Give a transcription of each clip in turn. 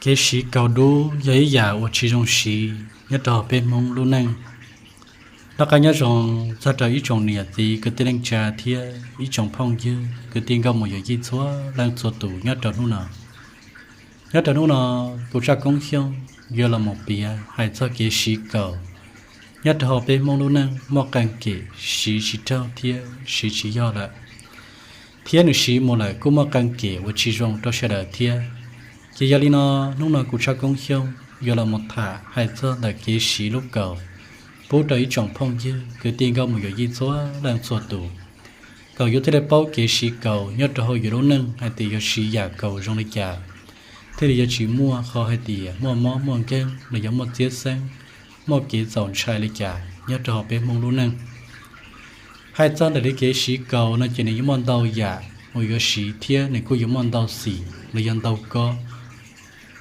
Kev siv kaus dub yog ib yam uas tsis zoo siv nyob rau hauv peb Hmoob lub neej. Noj qab nyob zoo txog rau ib tsoom niam txiv kwv tij neej tsa thiab ib tsoom phooj ywg kwv tij nkauj muam yawm yij txhua leej txhua tus nyob rau hnub no. Nyob rau hnub no, kuv Tshaj Koob Xyooj yuav los mus piav hais txog kev siv kaus nyob rau hauv peb Hmoob lub neej muaj qee kem siv tsis raug thiab siv tsis yog lawm, thiab nws siv mus lawm kuj muaj qee kem uas tsis zoo rau sawv daws thiab. Ces yog li no, hnub no kuv Tshaj Koob Xyooj yuav los mus tham hais txog ntawm kev siv lub kaus pub rau ib tsoom phooj ywg kwv tij nkauj muam yawm yij txhua leej txhua tus, kom yus thiaj li paub kev siv kaus nyob rau hauv yus lub neej hais tias yuav siv yam kaus zoo li cas, thiaj li yuav tsis muaj qhov hais tias muaj mob muaj nkeeg los yog muaj txiab xeeb, muaj kev txaus ntshai li cas nyob rau hauv peb Hmoob lub neej. Hais txog ntawm li kev siv kaus no ces nws yuav muaj ntau yam uas yuav siv thiab nws kuj yuav muaj ntau xim los yog ntau kob.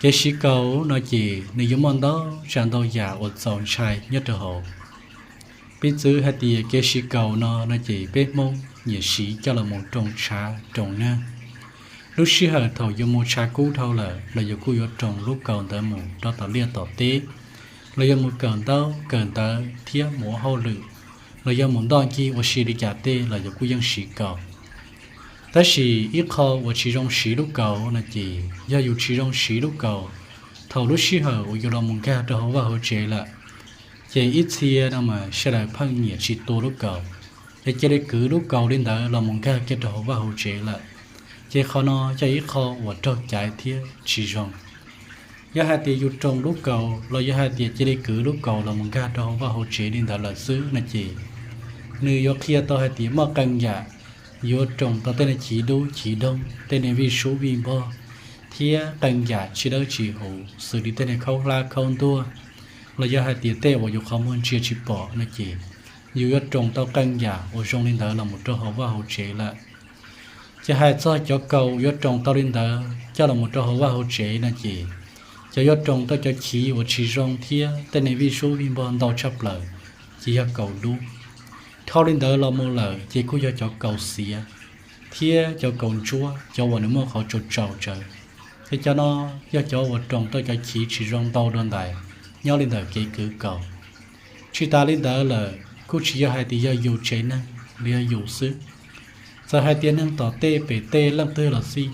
Kev siv kaus no ces nws yuav muaj ntau tsav ntau yam uas txaus ntshai nyob rau hauv. Piv txwv hais tias kev siv kaus no no ces peb Hmoob nyiam siv coj los mus roos tshav roos nag. Lub sij hawm thaum yuav mus tshav kub dhau lawm los yus kuj yuav roos lub kaus ntawd mus rau tom liaj tom teb, los yog mus kawm ntaub kawm ntawv thiab mus ua hauj lwm, los yog mus ntoj ncig ua si li cas tej los yus kuj yeej siv kaus. Tab sis ib qho uas tsis zoo siv lub kaus no ces yog yus tsis zoo siv lub kaus thaum lub sij hawm uas yus los mus nkag rau hauv vaj hauv tsev lawm, ces ib txhia no mas sawv daws pheej nyiam tsis tua lub kaus, ces cia li kwv lub kaus li ntawd los mus nkag kiag rau hauv vaj hauv tsev lawm. Ces qhov no yog ib qho uas raug caiv thiab tsis zoo. Yog hais tias yus roos lub kaus los yog hais tias cia li kwv lub kaus los mus nkag rau hauv vaj hauv tsev li ntawd lawm xwb no ces nws yuav qhia tau hais tias muaj qee yam yuav roos tau tej niag chiv dub chiv doog, tej niag vij sub vij npog, thiab qee yam tsis dawb tsis huv xws li tej niag khaub hlab khaub ntuag, los yog hais tias tej uas yus qhov muag ntsia tsis pom no ces yus yuav roos tau qee yam uas zoo li ntawd los mus rau hauv vaj hauv tsev lawm. Ces hais txog cov kaus yuav roos tau li ntawd coj los mus rau hauv vaj hauv tsev no ces cov yuav roos tau cov chiv uas tsis zoo thiab tej niag vij sub vij npog ntau tshaj plaws ces yog kaus dub. Dhau li ntawd los mus lawm ces kuj yog cov kaus xiav thiab cov kaus ntsuab, cov uas nws muaj qhov tsaus tsaus tsawv. Ces cov no yog cov uas roos tau cov chiv tsis zoo ntau dua ntais nyob li ntawm kev kwv kaus. Tsis tas li ntawd lawm kuj tsis yog hais tias yog yus tsev neeg los yog yus xwb. Txawm hais tias neeg tom tej pem tej leej twg los xij,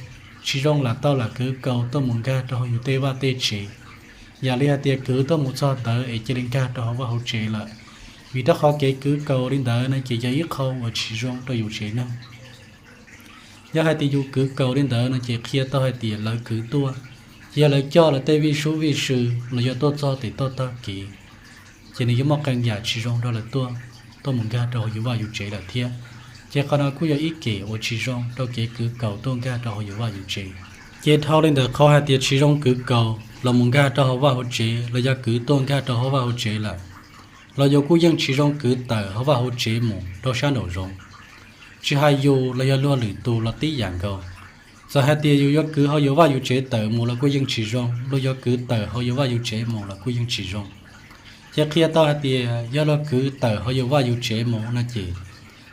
tsis zoo lam tau lam kwv kaus tuaj mus nkag rau hauv yus tej vaj tej tsev, yam li hais tias kwv tuaj mus txog ntawd es cia li nkag rau hauv vaj hauv tsev lawm. Vim rau qhov kev kwv kaus li ntawd no ces yog ib qho uas tsis zoo rau yus tsev neeg. Yog hais tias yus kwv kaus li ntawd no ces qhia tau hais tias lawv kwv tuaj, ces yog lawv coj lawv tej vij sub vij sw los yog tuaj txog tes toj tog kev, ces nws yuav muaj qee yam tsis zoo rau lawv tuaj, tuaj mus nkag rau hauv yus vaj yus tsev lawm thiab. Ces qhov no kuj yog ib kem uas tsis zoo rau kev kwv kaus tuaj nkag rau hauv yus vaj yus tsev. Ces dhau li ntawm qhov hais tias tsis zoo kwv kaus los mus nkag rau hauv vaj hauv tsev los yog kwv tuaj nkag rau hauv vaj hauv tsev lawm, los yus kuj yeej tsis zoo kwv tawm hauv vaj hauv tsev mus rau sab nraum zoov. Tsis hais yus los yog luag lwm tus los tib yam nkaus. Txawm hais tias yus yuav kwv hauv yus vaj yus tsev tawm mus los kuj yeej tsis zoo, luag yuav kwv tawm hauv yus vaj yus tsev mus los kuj yeej tsis zoo. Ces qhia tau hais tias yog luag kwv tawm hauv yus vaj yus tsev mus no ces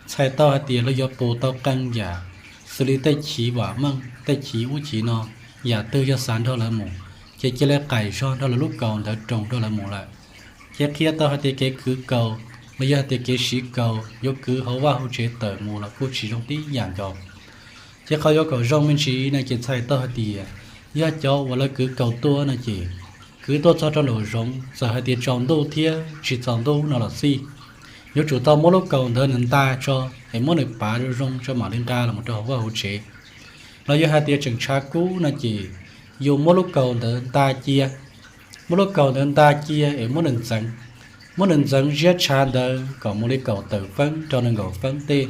txhais tau hais tias luag yuav pum tau qee yam, xws li tej chiv vam meej, tej chiv ub chiv no, yam twg yog xav nrog lawv mus, ces cia li qaim zog nrog lawv lub kaus ntawd roos nrog lawv mus lawm. Ces qhia tau hais tias kev kwv kaus los yog hais tias kev siv kaus yuav kwv hauv vaj hauv tsev tawm mus los kuj tsis zoo tib yam nkaus. Ces qhov yuav kom zoo me ntsis no ces txhais tau hais tias yog cov uas lawv kwv kaus tuaj no ces kwv tuaj txog rau nraum zoov, txawm hais tias tsaus ntuj thiab tsis txaus ntuj no los xij, yuav tsum tau muab lub kaus ntawd nws nta tso, es muab nws pav zoo zoo tso mam li nqa los mus rau hauv vaj hauv tsev. Los yog hais tias tseem tshav kub no ces yus muab lub kaus ntawd nta cia, muab lub kaus ntawd nta cia es muab nws ntxeev, muab nws ntxeev ziab tshav ntawd kom mus li kaum tawm feeb rau nees nkaum feeb tej,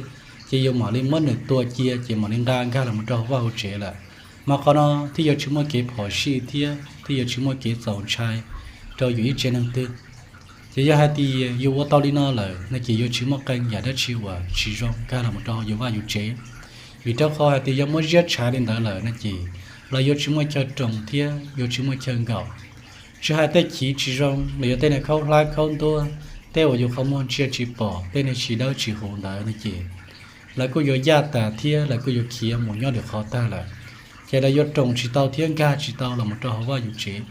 ces yus mam li muab nws tua cia ces mam li nqa nkag los mus rau hauv vaj hauv tsev lawm. Mas qhov no thiaj yuav tsis muaj kev phom sij thiab thiaj yuav tsis muaj kev txaus ntshai rau yus ib tsev neeg twg. Ces yog hais tias yus ua tau li no lawm no ces yuav tsis muaj qee yam dab tsi uas tsis zoo nkag los mus rau hauv yus vaj yus tsev. Vim rau qhov hais tias yog muab ziab tshav li ntawd lawm no ces lawv yuav tsis muaj chaw roos thiab yuav tsis muaj chaw nkaum. Tsis hais tej chiv tsis zoo los yog tej niag khaub hlab khaub ntuag, tej uas yus qhov muag ntsia tsis pom, tej niag tsis dawb tsis huv ntawd no ces lawv kuj yuav yaj tas thiab lawv kuj yuav khiav mus nyob lwm qhov tag lawm. ces lawv yuav roos tsis tau thiab nkag tsis tau los mus rau hauv vaj yus tsev.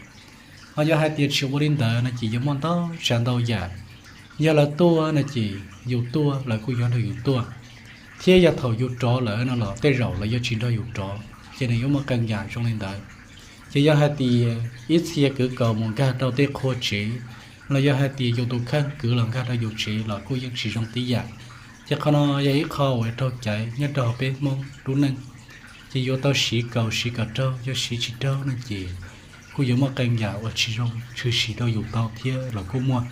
Ho yog hais tias tsis ua li ntawd no ces yuav muaj ntau tsav ntau yam. Yog lawv tuaj no ces yus tuaj lawv kuj yuav nrog yus tuaj, thiab yog thaum yus rov lawm no los tej zaum lawv yuav tsis nrog yus rov, ces nws yuav muaj qee yam zoo li ntawd. Ces yog hais tias ib txhia kwv kaus mus nkag rau tej qhua tsev, los yog hais tias yus tus kheej kwv los nkag rau yus tsev los kuj yeej tsis zoo tib yam. Ces qhov no yog ib qho uas raug caiv nyob rau hauv peb Hmoob lub neej. Ces yuav tau siv kaus siv kom raug, yog siv tsis raug no ces kuj yuav muaj qee yam uas tsis zoo tshwm sim rau yus tau thiab los kuj muaj.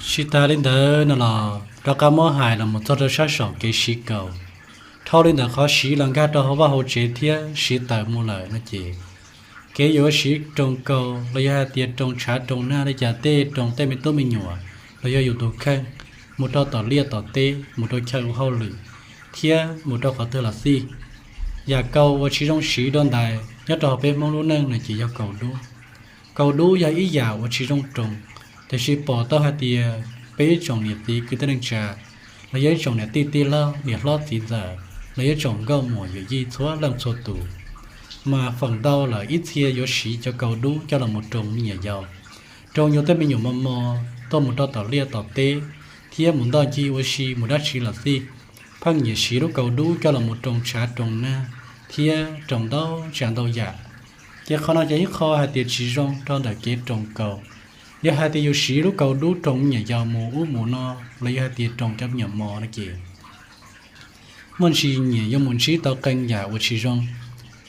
Tsis tas li ntawd no los rov qab muab hais los mus txog rau sab saum kev siv kaus. Dhau li ntawd qhov siv los nkag rau hauv vaj hauv tsev thiab siv tawm mus lawm no ces kev yuav siv roos kaus los yog hais tias roos tshav roos nag li cas tej, roos tej me tub me nyuam los yog yus tus kheej, mus rau tom liaj tom teb, mus rau chaw ua hauj lwm, thiab mus rau qhov twg los xij, yam kaus uas tsis zoo siv dua ntais nyob rau hauv peb Hmoob lub neej no ces yog kaus dub. Kaus dub yog ib yam uas tsis zoo roos, tiam sis pom tau hais tias peb ib tsoom niam txiv kwv tij neej tsa los yog ib tsoom niam tij tij laug niam hlob txiv ntxawm los yog ib tsoom nkauj muam yawm yij txhua leej txhua tus, mas feem ntau lawm ib txhia yuav siv cov kaus dub coj los mus roos me nyuam yaus, roos yus tej me nyuam mos mos tuaj mus rau tom liaj tom teb, thiab mus ntoj ncig ua si mus dab tsi los xij, pheej nyiam siv lub kaus dub coj los mus roos tshav roos nag thiab roos ntau tsav ntau yam. Ces qhov no ces ib qho hais tias tsis zoo rau ntawm kev roos kaus. Yog hais tias yus siv lub kaus dub roos me nyuam yaus mus ub mus no, los yog hais tias roos cov me nyuam mos no ces muaj ntsis nyiam yuav mus ntsib tau qee yam uas tsis zoo.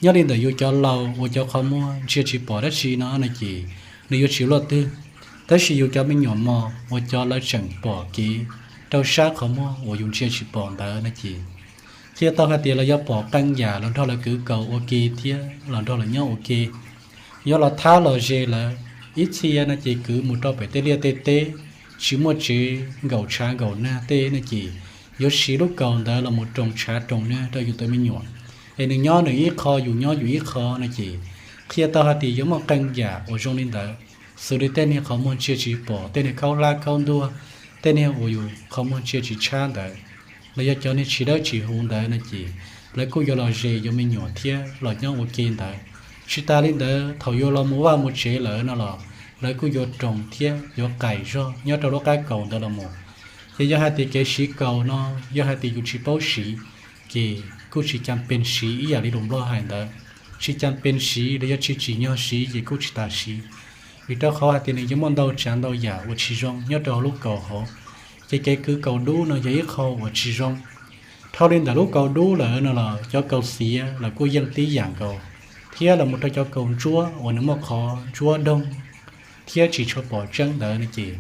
Nyob li ntawm yus cov laus uas cov qhov muag ntsia tsis pom dab tsi no no ces nws yuav tsis luaj twg, tab sis yus cov me nyuam mos uas cov lawv tseem pom kev rau sab qhov muag uas yus ntsia tsis pom ntawd no ces qhia tau hais tias lawv yuav pom qee yam los nrog lawv kwv kaus ua ke thiab los nrog lawv nyob ua ke. Yuav los thab los ze lawv. Ib txhia no ces kwv mus rau pem tej liaj tej teb, tsis muaj tsev, nkaum tshav nkaum nag tej no ces yuav siv lub kaus ntawd los mus roos tshav roos nag rau yus tus me nyuam, es nws nyob nws ib qho yus nyob yus ib qho no ces qhia tau hais tias yuav muaj qee yam uas zoo li ntawd, xws li tej niag qhov muag ntsia tsis pom, tej niag khaub hlab khaub ntuag, tej niag uas yus qhov muag ntsia tsis tshab ntawd, los yog cov niag tsis dawb tsis huv ntawd no ces lawv kuj yuav los ze yuav me nyuam thiab los nyob ua ke ntawd. Tsis tas li ntawd thaum yuav los mus vaj mus tsev lawm no los lawv kuj yuav roos thiab yuav qaim zog nyob rau lub qab kaus ntawd los mus. Ces yog hais tias kev siv kaus no, yog hais tias yus tsis paub siv, ces kuj tsis cas pes siv ib yam li lus Nplog hais ntawd, tsis cas pes siv los yog tsis tsim nyog siv ces kuj tsis tas siv, vim rau qhov hais tias nws yuav muaj ntau tsav ntau yam uas tsis zoo nyob rau hauv lub kaus hauv. Ces kev kwv kaus dub no yog ib qho uas tsis zoo. Dhau li ntawm lub kaus dub lawm no los cov kaus xiav los kuj yeej tib yam nkaus, thiab los mus rau cov kaus ntsuab uas nws muaj qhov ntsuab doog thiab tsis tshua pom tseeb ntawd no ces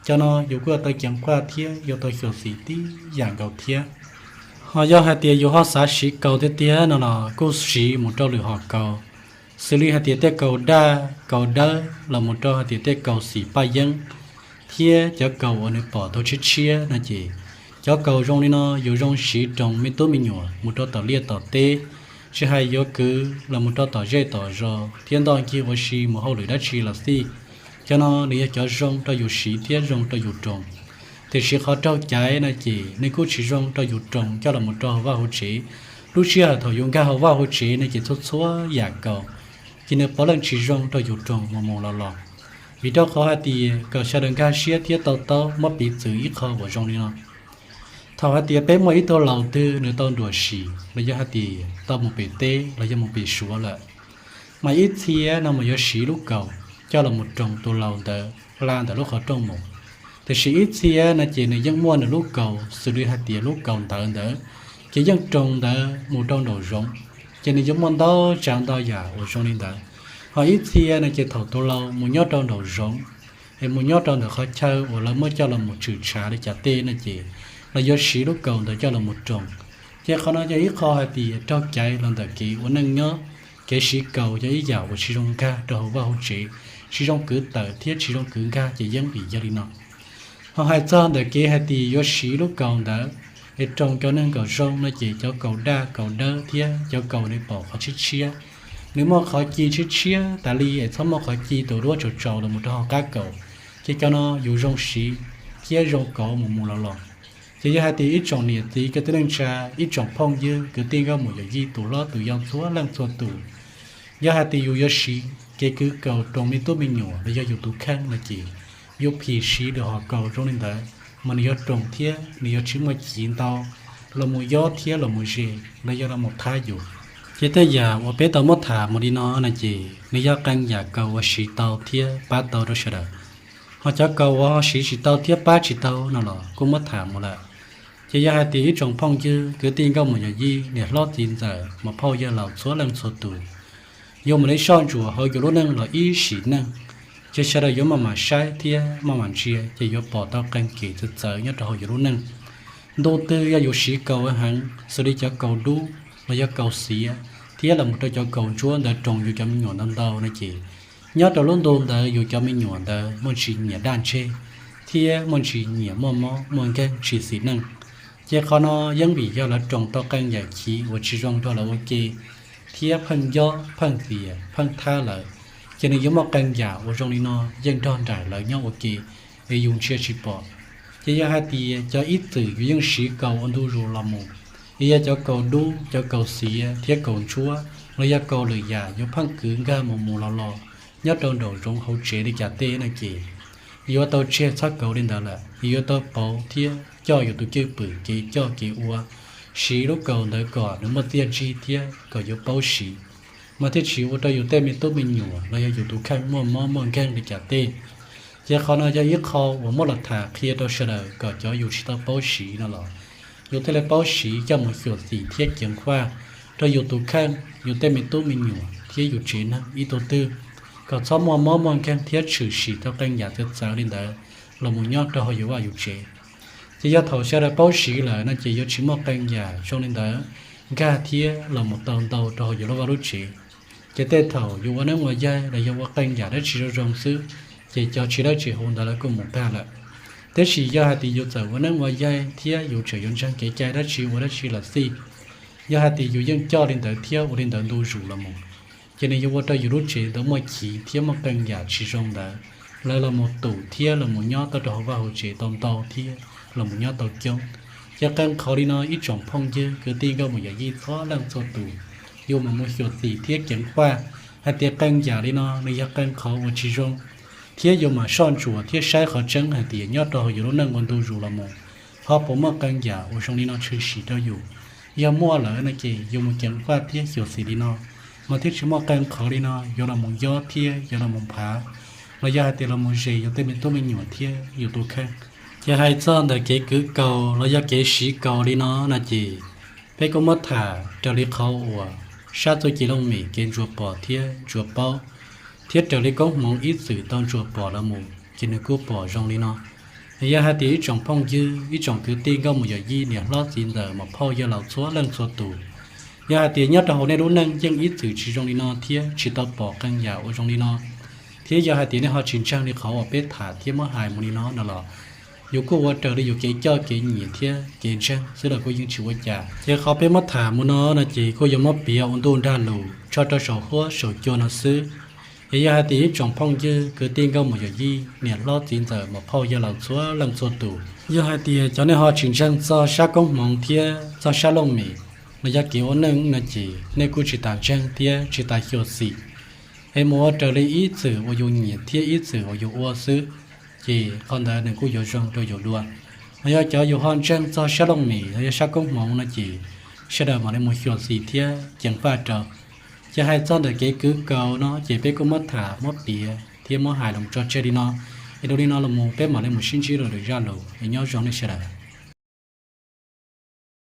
cov no yus kuj yuav tau ceev faj thiab yuav tau xyuam xim tib yam nkaus thiab. Ho yog hais tias yus ho xav siv kaus tiag tiag no los kuj siv mus rau lwm hom kaus, xws li hais tias tej kaus daj kaus dawb los mus rau hais tias tej kaus xim paj yeeb, thiab cov kaus uas nws pom tau tshiab tshiab no ces cov kaus zoo li no yus zoo siv roos me tub me nyuam mus rau tom liaj tom teb, tsis hais yuav kwv los mus rau tom zej tom zos thiab ntoj ncig ua si mus hauj lwm dab tsi los xij. Cov no nws yog cov zoo rau yus siv thiab zoo rau yus roos. Tiam sis qhov raug caiv no ces nws kuj tsis zoo rau yus roos coj los mus rau hauv vaj hauv tsev. Lub sij hawm thaum yus nkag hauv vaj hauv tsev no ces txhua txhua yam kaus ces nws puav leej tsis zoo rau yus roos mus mus los los. Vim rau qhov hais tias kom sawv daws nkag siab thiab to taub muab piv txwv ib qho uas zoo li no. Thaum hais tias peb muaj ib tug laus twg nws tau nruam sim los yog hais tias tau mus pem teb los yog mus pem Suav lawm, mas ib txhia no mas yuav siv lub kaus coj los mus roos tus laus ntawd hla ntawm lub qhov rooj mus. Tiam sis ib txhia no ces nws yeej muaj nws lub kaus xws li hais tias lub kaus ntawv ntawd, ces yeej roos ntawd mus rau nraum zoov, ces nws yuav muaj ntau tsav ntau yam uas zoo li ntawd. Ho ib txhia no ces thaum tus laus mus nyob rau nraum zoov, es mus nyob rau ntawm qhov chaw uas lawv muab coj los mus tshwm tshav li cas tej no ces lawv yuav siv lub kaus ntawd coj los mus roos. Ces qhov no yog ib qho hais tias raug caiv los ntawm kev ua neej nyob, kev siv kaus yog ib yam uas tsis zoo nkag rau hauv vaj hauv tsev, tsis zoo kwv tawm thiab tsis zoo kwv nkag ces yeej vim yog li no. Ho hais txog ntawm kev hais tias yuav siv lub kaus ntawd es roos cov neeg kom zoo no ces cov kaus daj kaus dawb thiab cov kaus nws pom qhov tshiab tshiab, nws muaj qhov ci tshiab tshiab tas li es txhob muaj qhov ci tus duab tsaus tsaus los mus rau hauv qab kaus, ces cov no yus zoo siv thiab zoo kauv mus mus los los. Ces yog hais tias ib tsoom niam txiv kwv tij neej tsa, ib tsoom phooj ywg kwv tij nkauj muam yawm yij tus hlob tus yau txhua leej txhua tus, Yog hais tias yus yuav siv kev kwv kaus roos me tub me nyuam los yog yus tus kheej no ces yus phim siv lwm hom kaus zoo li ntawd mas nws yuav roos thiab nws yuav tsis muaj chiv ntau los mus yob thiab los mus ze los yog los mus thab yus. Ces tej yam uas peb tau muab tham mus li no no ces nws yog qee yam kaus uas siv tau thiab pab tau rau sawv daws. Ho cov kaus uas ho siv tsis tau thiab pab tsis tau no los kuj muab tham mus lawm. Ces yog hais tias ib tsoom phooj ywg kwv tij nkauj muam yawm yij niam hlob txiv ntxawm muam phauj yawg laus txhua leej txhua tus, yuav mam li soj ntsuam hauv yus lub neej los ib sim neej, ces sawv daws yuav maj mam saib thiab maj mam ntsia ces yuav pom tau qee kev txawv txawv nyob rau hauv yus lub neej. Ntu twg yog yus siv kaus heev xws li cov kaus dub los yog kaus xiav thiab los mus rau cov kaus ntsuab ntawd roos yus cov me nyuam ntau ntau no ces nyob rau lub ntu ntawd yus cov me nyuam ntawd muaj ntsis nyiam daj ntseg thiab muaj ntsis nyiam muaj mob muaj nkeeg tsis xis neej. Ces qhov no yeej vim yog lawv roos tau qee yam chiv uas tsis zoo nrog lawv ua ke thiab pheej yob pheej tias pheej thab lawv, ces nws yuav muaj qee yam uas zoo li no yeej nrog nraim lawv nyob ua ke es yus ntsia tsis pom. Ces yog hais tias cov ib txwm yus yeej siv kaus ua ntu zus los mus, es yog cov kaus dub cov kaus xiav thiab kaus ntsuab los yog kaus lwm yam yuav pheej kwv nkag mus mus los los nyob rau nraum zoov hauv tsev li cas tej no ces yuav tau tseg txhob kaus li ntawd lawm, yuav tau pauv thiab coj yus tus cwj pwm kev coj kev ua, siv lub kaus ntawd kom nws muaj txiaj ntsig thiab kom yuav paub siv, mas thiaj tsis ua rau yus tej me tub me nyuam los yog yus tus kheej muaj mob muaj nkeeg li cas tej. Ces qhov no yog ib qho uas muab los tham qhia rau sawv daws kom cov yus tsis tau paub siv no los yus thiaj li paub siv coj mus xyuam xim thiab ceev faj rau yus tus kheej, yus tej me tub me nyuam thiab yus tsev neeg ib tug twg, kom txhob muaj mob muaj nkeeg thiab tshwm sim tau qee yam txawv txawv li ntawd los mus nyob rau hauv yus vaj yus tsev. Ces yog thaum sawv daws paub siv lawm no ces yuav tsis muaj qee yam zoo li ntawd nkag thiab los mus tau ntau rau hauv yus lub vaj lub tsev. Ces tej thaum yus ua neeb ua yaig los yog ua qee yam dab tsi zoo zoo xwb, ces cov tsis dawb tsis huv ntawd lawv kuj mus tag lawm. Tab sis yog hais tias yus txawm ua neeb ua yaig thiab yus tseem yuav ntseeg kev cai dab tsi ua dab tsi los xij, yog hais tias yus yeej coj li ntawd thiab ua li ntawd ntu zus los mus, ces nws yuav ua rau yus lub tsev ntawd muaj chiv thiab muaj qee yam tsis zoo ntawd lawv los mus tum thiab los mus nyob tau rau hauv vaj hauv tsev tau ntau thiab los mus nyob tau coob. Ces qee qhov li no ib tsoom phooj ywg kwv tij nkauj muam yawm yij txhua leej txhua tus, yus mam mus xyuam xim thiab ceev faj hais tias qee yam li no nws yog qee qhov uas tsis zoo, thiab yus mam soj ntsuam thiab saib qhov tseeb hais tias nyob rau hauv yus lub neej ua ntu zus los mus ho puas muaj qee yam uas zoo li no tshwm sim rau yus. Yog muaj lawm no ces yus mus ceev faj thiab xyuam xim li no, mas thiaj tsis muaj qee qhov li no yuav los mus yob thiab yuav los mus phav, los yog hais tias los mus zes yus tej me tub me nyuam thiab yus tus kheej. Ces hais txog ntawm kev kwv kaus los yog kev siv kaus li no no ces peb kuj muab tham raws li qhov uas sab txuj ci looj mem kev ntsuas pom thiab ntsuas paub, thiab raws li koob hmoov ib txwm tau ntsuas pom los mus ces nws kuj pom zoo li no. Yog hais tias ib tsoom phooj ywg ib tsoom kwv tij nkauj muam yawm yij niam hlob txiv ntxawm muam phauj yawg laus txhua leej txhua tus, yog hais tias nyob rau hauv nej lub neej yeej ib txwm tsis zoo li no thiab tsis tau pom qee yam uas zoo li no, thiab yog hais tias nej ho tsis ntseeg li qhov uas peb tham thiab muab hais mus li no no los, yus kuj ua raws li yus kev coj kev nyiam thiab kev ntseeg xwb los kuj yeej tsis ua cas. Ces qhov peb muab tham mus no no ces kuj yuav muab piav ua ntuj nrag lus tso rau saum huab saum cua no xwb. Es yog hais tias ib tsoom phooj ywg kwv tij nkauj muam yawm yij niam hlob txiv ntxawm muam phauj yawg laus txhua leej txhua tus, yog hais tias cov nej ho tsis ntseeg txog sab koob hmoov thiab txog sab looj mem los yog kev ua neej no ces nej kuj tsis tas ntseeg thiab tsis tas xyuam xim, es mus ua raws li ib txwm uas yus nyiam thiab ib txwm uas yus ua xwb, ces qhov ntawd nws kuj yuav zoo rau yus dua. Los yog cov yus ho ntseeg txog sab looj mem los yog sab koob hmoov no ces sawv daws mam li mus xyuam xim thiab ceev faj rau. Ces hais txog ntawm kev kwv kaus no ces peb kuj muab tham muab piav thiab muab hais los tso tseg li no. Es dua li no los mus peb mam li mus sib ntsib rau lwm zaj lus, es nyob zoo nej sawv daws.